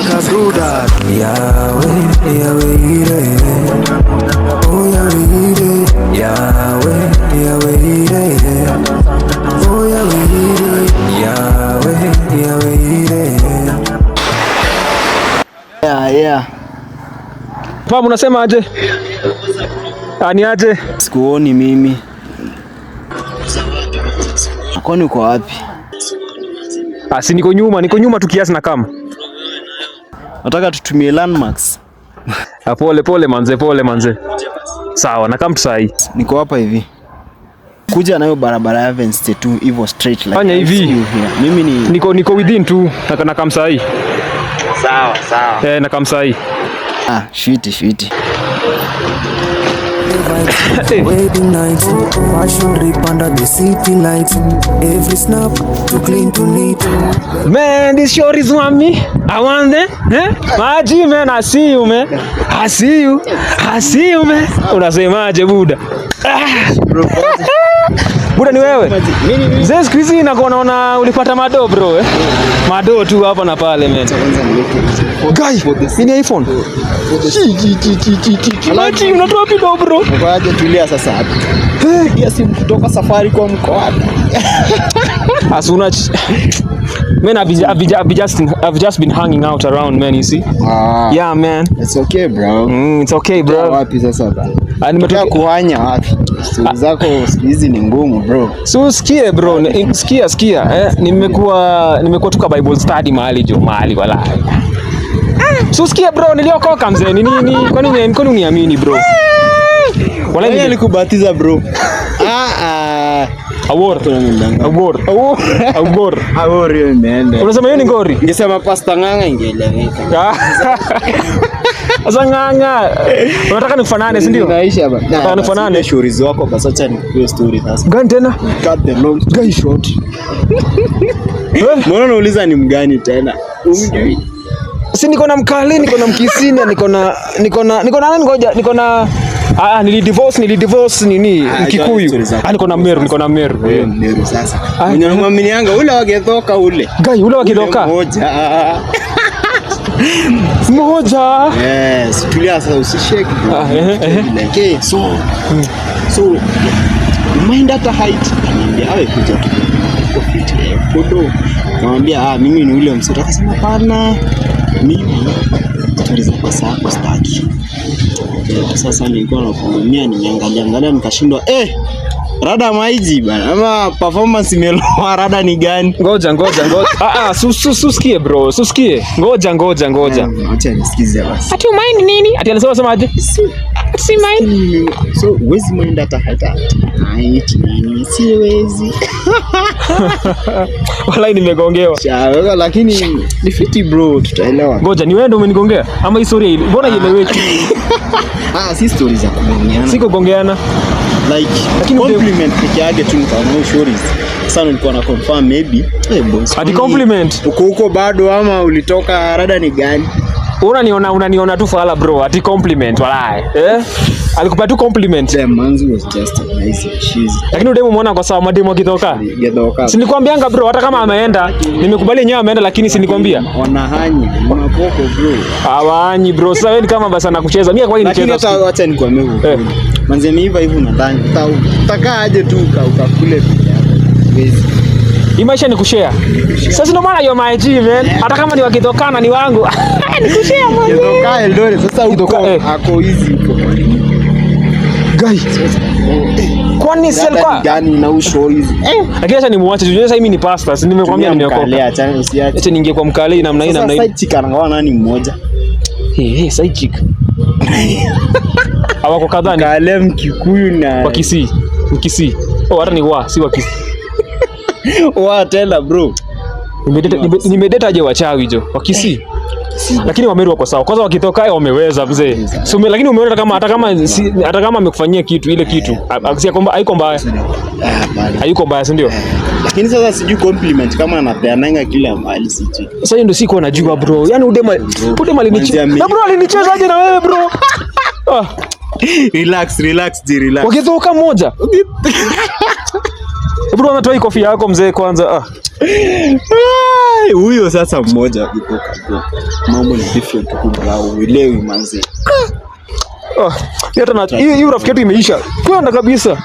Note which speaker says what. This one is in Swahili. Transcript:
Speaker 1: Kaduda. Yahweh, Yahweh, oh Yahweh, Yahweh, Yahweh, oh Yahweh, Yahweh, Yahweh.
Speaker 2: Yeah.
Speaker 3: Pam, unasema aje? Ah, ni aje?
Speaker 2: Sikuoni mimi. Kwani uko wapi?
Speaker 3: Ah, si niko nyuma, niko nyuma tu kiasi na kama.
Speaker 2: Nataka tutumie landmarks.
Speaker 3: Ah, pole pole manze, pole manze. Sawa, na kama tu sahi.
Speaker 2: Niko hapa hivi. Kuja nayo barabara ya Avenue tu hivyo straight like
Speaker 3: Fanya
Speaker 2: I
Speaker 3: hivi.
Speaker 2: see you here. Mimi ni
Speaker 3: Niko within tu na kama sahi.
Speaker 2: Sawa sawa.
Speaker 3: Eh, na kama sahi.
Speaker 2: Ah, shwiti shwiti.
Speaker 1: Wedding nights, fashion drip under the city lights. Every snap, too clean to neat.
Speaker 3: Man, this short is want me. I want them. Eh? Maji man, I see you, man. I see you. I see you, man. Unasemaje, buda? Ah. Buda, ni wewe? Mzee, siku hizi nakuwa naona ulipata mado, bro, eh? Mado tu hapa na pale, man. Guy, hii ni iPhone. Chi chi chi chi chi chi. Maji, unatoa wapi do, bro?
Speaker 2: Ngoja tulia sasa hapo. Pigia simu kutoka safari kwa mkoa.
Speaker 3: As una. Man, I've just been hanging out around, man, you see?
Speaker 2: Ah.
Speaker 3: Yeah, man.
Speaker 2: It's okay, bro.
Speaker 3: It's okay, bro.
Speaker 2: Wapi sasa bro?
Speaker 3: Ah,
Speaker 2: Nimetoka kuhanya wapi? Stori zako siku hizi ni ngumu, bro.
Speaker 3: So usikie, bro, sikia sikia, eh, nimekuwa tu kwa Bible study mahali jo, mahali wala. So usikie, bro, niliokoka mzee, ni nini? Kwani uniamini, bro? Wala
Speaker 2: Nani
Speaker 3: ni
Speaker 2: alikubatiza, bro? Ah ah.
Speaker 3: Awor. Awor. Awor.
Speaker 2: Awor hiyo imeenda.
Speaker 3: Unasema hiyo ni ngori?
Speaker 2: Ningesema Pastor Ng'ang'a ingeeleweka.
Speaker 3: Sasa Ng'ang'a, unataka nifanane, si ndio?
Speaker 2: Inaisha ba.
Speaker 3: Nataka nifanane.
Speaker 2: Shughuli zako basi, acha nikupe story sasa.
Speaker 3: Gani tena?
Speaker 2: Cut the long story short.
Speaker 3: Eh?
Speaker 2: Mbona unauliza ni mgani tena? Umjui?
Speaker 3: Si niko na Mkale, niko na Mkisina, niko na nani, ngoja, niko na nili divorce nini, Mkikuyu.
Speaker 2: Story zako.
Speaker 3: Ah, niko na Meru, niko na Meru.
Speaker 2: Wewe Mmeru sasa.
Speaker 3: Ah,
Speaker 2: Mwenye unamwaminianga ule wakethoka ule.
Speaker 3: Guy, ule wakithoka.
Speaker 2: Ule mmoja.
Speaker 3: Moja.
Speaker 2: Yes, tulia sasa, usishake, bro.
Speaker 3: Ah, ehe, ehe.
Speaker 2: Okay, so mind hata height. Ananiambia awe kuja tu. Uko fit, eh, podo. Namwambia, "Ah, mimi ni ule msoto." Akasema, "Hapana. Mimi stori za pesa yako sitaki." Eh, sasa nilikuwa nakuhudumia, nimeangalia angalia nikashindwa, eh, rada maiji bana ama performance imeloa, rada ni gani?
Speaker 3: Ngoja ngoja ngoja. Ah ah, su su susikie, bro, susikie. Ngoja ngoja ngoja.
Speaker 2: Acha nisikize basi.
Speaker 3: Ati umind nini? Ati alisema sema aje? Ati si mind.
Speaker 2: So huwezi mind hata hata height nini, siwezi.
Speaker 3: Walai nimegongewa.
Speaker 2: Sawa, lakini ni fiti, bro, tutaelewa.
Speaker 3: Ngoja, ni wewe ndio umenigongea ama hii story mbona ieleweki?
Speaker 2: Ah, si story za kugongeana.
Speaker 3: Si kugongeana.
Speaker 2: Like
Speaker 3: Lakini
Speaker 2: compliment peke yake tu nikaona hiyo stories. Sasa nilikuwa na confirm maybe. Eh, boss.
Speaker 3: Ati
Speaker 2: kwani
Speaker 3: compliment.
Speaker 2: uko huko bado ama ulitoka, rada ni gani?
Speaker 3: Unaniona tu fala, bro, ati compliment walai. Eh? Alikupa tu compliment.
Speaker 2: The manzi was just amazing. She's
Speaker 3: Lakini udemu umeona kwa sawa mademu akitoka.
Speaker 2: Gedhoka.
Speaker 3: Si nilikwambianga, bro, hata kama ameenda, nimekubali yenyewe ameenda, lakini si nilikwambia.
Speaker 2: Wanahanya, mapoko, bro.
Speaker 3: Hawaanyi, bro. Sasa wewe ni kama basi anakucheza. Mimi kwa
Speaker 2: Lakini
Speaker 3: nicheza.
Speaker 2: hata wacha nikwambie ukweli.
Speaker 3: Eh.
Speaker 2: Manzi ameiva hivi unadhani utakaa aje tu ukakule peke yako? Huwezi.
Speaker 3: Hii maisha ni kushare. Sasa ndio maana you're my G, man. Hata kama ni wakitokana ni wangu. Ni kushare, man.
Speaker 2: Gedhoka Eldoret sasa huko
Speaker 3: Gedhoka, eh.
Speaker 2: ako hizi huko.
Speaker 3: Guy. Kwani si
Speaker 2: Rada ni
Speaker 3: alikuwa
Speaker 2: gani na usho hizi? Eh.
Speaker 3: Lakini acha nimuache. Unajua sasa mimi ni pastor, si nimekwambia
Speaker 2: Tumia
Speaker 3: nimeokoka.
Speaker 2: mkale, acha usiache.
Speaker 3: Acha niingie kwa mkale namna hii
Speaker 2: Sasa
Speaker 3: namna hii.
Speaker 2: side chick anakuwa nani mmoja?
Speaker 3: Hey, hey, side chick. Hawako kadhaa ni
Speaker 2: Mkale, Mkikuyu na
Speaker 3: wa Kisii. Mkisii. Oh, hata ni wa, si wa Kisii.
Speaker 2: Wa tena, bro.
Speaker 3: Nimedeta aje wachawi jo wa Kisii. Lakini Wameru wako sawa. Kwanza wakitoka wameweza, mzee. So, lakini umeona hata kama amekufanyia kitu ile kitu, akisia kwamba haiko mbaya.
Speaker 2: Ah, bali.
Speaker 3: Hayuko mbaya, si ndio?
Speaker 2: Lakini sasa sijui compliment kama anapeananga kila mahali, sijui.
Speaker 3: Sasa hiyo ndio sikuwa najua, bro. Yaani udema alinicheza.
Speaker 2: Manzi
Speaker 3: Na bro alinichezaje na wewe, bro? Ah,
Speaker 2: Relax, relax, ji relax.
Speaker 3: Wakitoka moja. Bro, anatoa hii kofia yako, mzee, kwanza. Ah.
Speaker 2: Hey, huyo sasa mmoja yuko kago. Mambo ni different huku bro, uelewi manzi.
Speaker 3: Oh, hata na hii urafiki yetu imeisha. Kwenda kabisa.